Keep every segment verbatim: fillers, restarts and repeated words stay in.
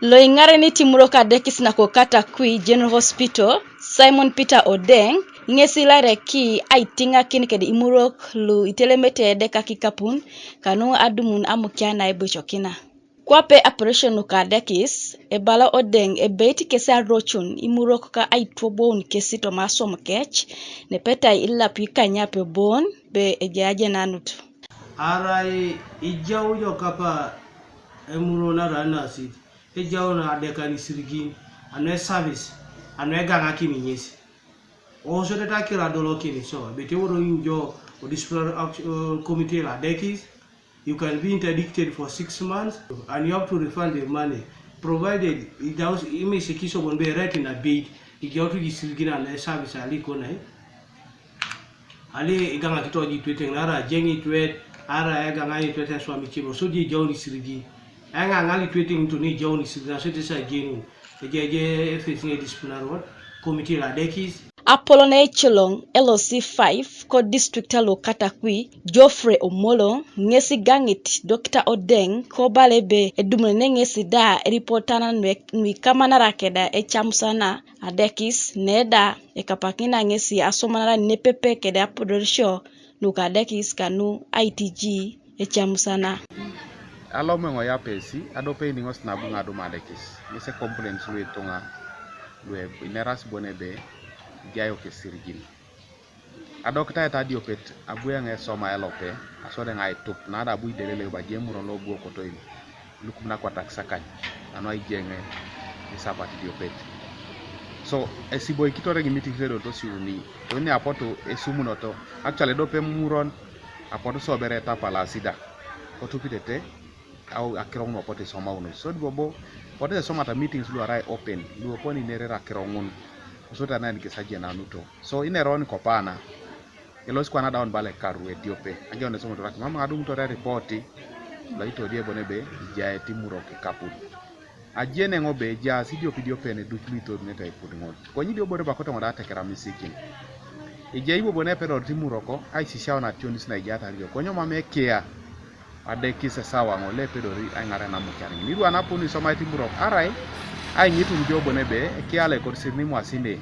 Lo iŋarenit imurok adekis nako Katakwi General Hospital, Simon Peter Odeng, ŋesi laireki aitiŋakin kede imurok lu itelemete edekak ikapun kanu adumun amukia naibocokina. Kwape operation nuka adekis, ebala Odeng ebeit kesi arocun imurok ka aitwoboun kesi toma aswam kec, nepetai ilap ikanyape bon be ejai ajenanut. Arai ijau jo kapa emuron arai nasit, ejau na adekan isirigin, anu eservice, anu egaŋakin ŋes. Osodete akiro adolokin so, bet eworo ŋin jo o disciplinary act-, uh, committee lo adekis, you can be interdicted for six months and you have to refund the money, provided idaus imisikiso bon be right na beit, ijautu isirigin anu eservice alikonai. Ali igaŋakito ji itwet eŋ, naarai ajeŋ itwet, arai egaŋa itwet eswam icebo, so ji ijaun isirigi. Eŋaŋal itwet eŋ toni ijaun isirigi, nasodit sa ajeŋun. Ejeje efes ŋe disciplinary ward, committee lo adekis. Apolon ecoloŋ L C five ko district lo Katakwi, Geoffrey Omolo, ŋesi gaŋit Dokita Odeng, kobala ebe edumunene ŋesi da eripotan nuikamanara keda ecamusana adekis, neda ekapakina ŋesi asomanara nepepe kede apodorisio nuka adekis kanu aitiji ecamusana. Alomeŋo yapesi, adope iniŋos nabu ŋadum adekis, ŋesi complaints lu ituŋa, lu ineras bon ebe, ijai okesirigin. Adokita eta adiopet, abu eŋ esoma elope, asode eŋ aitup, nada abu idelele baji emuron lo abu okotoin, lukum nakwatak sakany, nanu aijeŋ isapat idiopet. So, esiboikitor eŋ meetings edol tosiuni, toni apotu esumunoto, actually edope emuron, apotu sobere etapala asida, kotupitete, au akiro ŋun opotu isomaunos. So di bobo, potu esomata meetings lu arai open, lu oponi nerere akiro ŋun, kosodi anain kes ajenanuto. So ineron kopana, elosi kwana daun bala ekaru ediope, ageun esomotorak, mam aduŋutor eripoti, lo itodie bon ebe, ijai etimurok ikapun. Ajieneŋ obe ejaas idiope idiope neduc lu itorunete aiput ŋol. Konye idio bore bakoto ŋol atekera misikin. Ejai bobo nepedor timuroko, aisisiaun ationis naijaatar idio. Konye mam ekia, adekis esawa ŋol epedori aiŋaren amukiar ŋin. Irua napun isomai timurok, arai, aiŋitun jo bon ebe, ekia loikotisir nimwasine,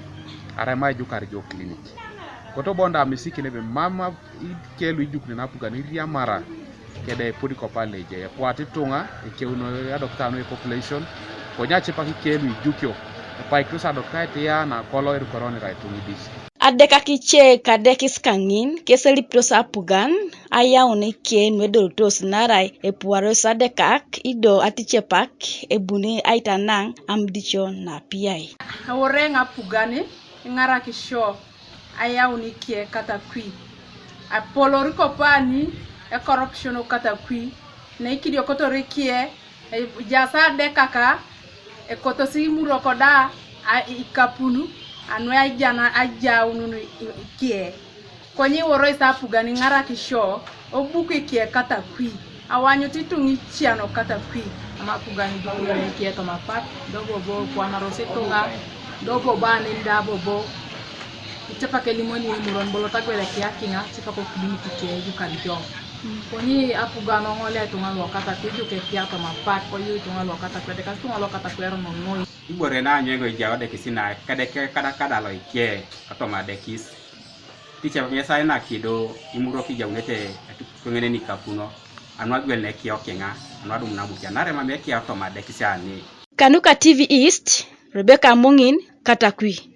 arai maijukar jo clinic. Kotobon da misikin ebe, mam ikelu ijukuni napugan iriamara, kede ipudi kopal neje, epuat ituŋa, ekeuno adokita nu population, konye acipak ikelu ijukio, epaikitos adokita etiya nakolo erukoronira ituŋa idis. Adekak ice kadekis kaŋin, keselipitos apugan, ayaun ike nuedolitos narai epuaros adekak, ido aticepak, ebuni aitanaŋ amudico napiai. Eoreŋ apugan, iŋarakisio, ayaun ikie Katakwi. Apolor kopani ekorokisio Katakwi, neikidiokotor ikie, ejaas adekaka, ekotosi imuroko da, a, ikapunu, anu aijana ajaunun i-, ikie. Konye iworosi apugan iŋarakisio, obuku ikie Katakwi, awanyut ituŋa iciano Katakwi. Ama apugan ibukuno ikie tomapak, do bobo kwanarus ituŋa, do bobo anen da bobo. Icepak elimoni emuron bolo tagwel ekiakiŋa, cepak okidimit ikie ejukar jo. Konye apugan oŋole ituŋa luokata kijuk ekia tomapak, koyu ituŋa luokata kwedekas ituŋa luokata kwerono noi. Ibore na anyoego ijawade kesi na kadeke kadakada lo ikie kotoma adekis. Ticepak ŋes ainakido imurok ijaunete etukutuŋenen ikapuno, anu agwel nekia okiŋa, anu adum namukia, nare mam ekia toma adekis ani. Kanuka T V East, Rebecca Amoŋin, Katakwi.